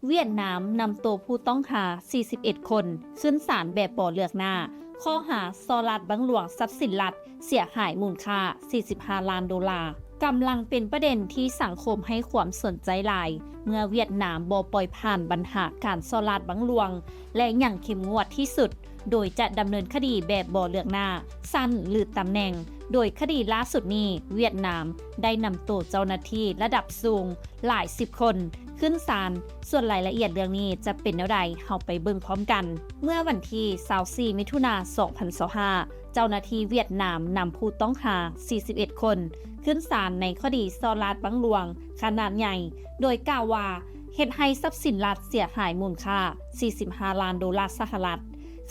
ຫວຽດນາມນຳໂຕຜູ້ຕ້ອງຫາສີ່ສິບເອັດຄົນ ຂຶ້ນສານແບບບໍ່ເລືອກໜ້າ ຂໍ້ຫາສໍ້ລາດບັງຫຼວງຊັບສິນລັດເສຍຫາຍມູນຄ່າສີ່ສິບຫ້າລ້ານໂດລາ. ກຳລັງເປັນປະເດັນທີ່ສັງຄົມໃຫ້ຄວາມສົນໃຈຫຼາຍ ເມື່ອຫວຽດນາມບໍ່ປ່ອຍຜ່ານບັນຫາການສໍ້ລາດບັງຫຼວງ ແລະ ຍັງເຂັ້ມງວດທີ່ສຸດ ໂດຍຈະດຳເນີນຄະດີແບບບໍ່ເລືອກໜ້າ, ຊັ້ນ ຫຼື ຕຳແໜ່ງ. ໂດຍຄະດີລ່າສຸດນີ້ ຫວຽດນາມໄດ້ນຳໂຕເຈົ້າໜ້າທີ່ລະດັບສູງຫຼາຍສິບຄົນ ຂຶ້ນສານ. ສ່ວນລາຍລະອຽດເລື່ອງນີ້ຈະເປັນແນວໃດ, ເຮົາໄປເບິ່ງພ້ອມກັນ. ເມື່ອວັນທີຊາວສີ່ ມິຖຸນາ ສອງພັນຊາວຫ້າ ເຈົ້າໜ້າທີ່ຫວຽດນາມນຳຜູ້ຕ້ອງຫາສີ່ສິບເອັດຄົນ ຂຶ້ນສານໃນຄະດີສໍ້ລາດບັງຫຼວງຂະໜາດໃຫຍ່ ໂດຍກ່າວວ່າ ເຮັດໃຫ້ຊັບສິນລັດເສຍຫາຍມູນຄ່າສີ່ສິບຫ້າລ້ານໂດລາສະຫະລັດ.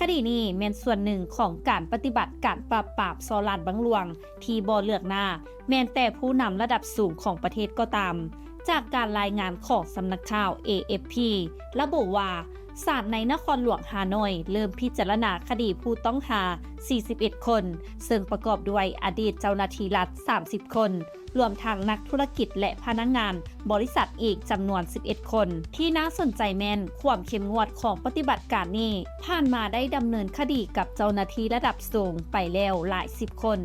ຄະດີນີ້ແມ່ນສ່ວນໜຶ່ງຂອງການປະຕິບັດການປາບປາມສໍ້ລາດບັງຫຼວງທີ່ບໍ່ເລືອກໜ້າ ແມ່ນແຕ່ຜູ້ນຳລະດັບສູງຂອງປະເທດກໍຕາມ. ຈາກການລາຍງານຂອງສຳນັກຂ່າວ ເອເອັຟພີ ລະບຸວ່າ ສານໃນນະຄອນຫຼວງຮ່າໂນ້ຍເລີ່ມພິຈາລະນາຄະດີຜູ້ຕ້ອງຫາສີ່ສິບເອັດຄົນ ເຊິ່ງປະກອບດ້ວຍອະດີດເຈົ້າໜ້າທີ່ລັດສາມສິບຄົນ, ລວມທັງນັກທຸລະກິດ ແລະ ພະນັກງານບໍລິສັດອີກຈຳນວນສິບເອັດຄົນ. ທີ່ໜ້າສົນໃຈແມ່ນຄວາມເຂັ້ມງວດຂອງປະຕິບັດການນີ້ ຜ່ານມາໄດ້ດຳເນີນຄະດີກັບເຈົ້າໜ້າທີ່ລະດັບສູງໄປແລ້ວຫຼາຍສິບຄົນ.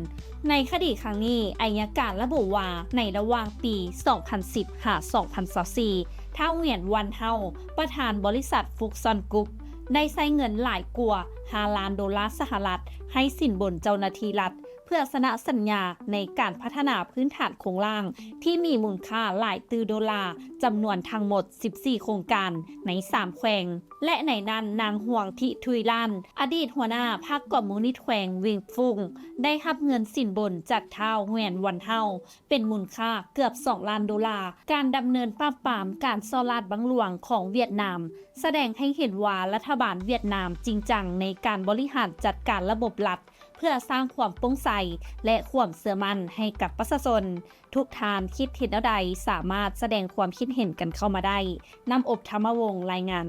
ໃນຄະດີຄັ້ງນີ້ ໄອຍະການລະບຸວ່າ ໃນລະຫວ່າງປີສອງພັນສິບ ຫາ ສອງພັນຊາວສີ່ ທ້າວ ຫງວຽນ ວັນເຮົາ ປະທານບໍລິສັດຟຸກຊອນກຣຸບ ໄດ້ໃຊ້ເງິນຫຼາຍກວ່າຫ້າລ້ານໂດລາສະຫະລັດ ໃຫ້ສິນບົນເຈົ້າໜ້າທີ່ລັດ ເພື່ອຊະນະສັນຍາໃນການພັດທະນາພື້ນຖານໂຄງລ່າງ ທີ່ມີມູນຄ່າຫຼາຍຕື້ໂດລາ ຈຳນວນທັງໝົດສິບສີ່ໂຄງການໃນສາມແຂວງ ແລະ ໃນນັ້ນ ນາງ ຫວງ ທິ ທຸຍລານ ອະດີດຫົວໜ້າພັກຄອມມູນິດແຂວງເວັງຟຸງ ໄດ້ຮັບເງິນສິນບົນຈາກທ້າວ ຫງວຽນ ວັນເຮົາ ເປັນມູນຄ່າເກືອບສອງລ້ານໂດລາ. ການດຳເນີນປາບປາມການສໍ້ລາດບັງຫຼວງຂອງຫວຽດນາມ ສະແດງໃຫ້ເຫັນວ່າລັດຖະບານຫວຽດນາມຈິງຈັງໃນການບໍລິຫານຈັດການລະບົບລັດ ເພື່ອສ້າງຄວາມໂປ່ງໃສ ແລະ ຄວາມເຊື່ອໝັ້ນໃຫ້ກັບປະຊາຊົນ. ທຸກທ່ານຄິດເຫັນແນວໃດ ສາມາດສະແດງຄວາມຄິດເຫັນກັນເຂົ້າມາໄດ້. ນ້ຳອົບ ທຳມະວົງ ລາຍງານ.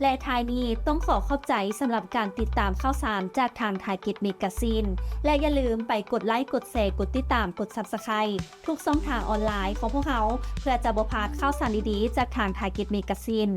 ແລະ ທ້າຍນີ້ຕ້ອງຂໍຂອບໃຈສຳລັບການຕິດຕາມຂ່າວສານຈາກທາງ Target Magazine ແລະ ຢ່າລືມໄປກົດໄລ, ກົດແຊ, ກົດຕິດຕາມ, ກົດ Subscribe ທຸກຊ່ອງທາງອອນລາຍຂອງພວກເຮົາ ເພື່ອຈະບໍ່ພາດຂ່າວສານດີໆຈາກທາງ Target Magazine.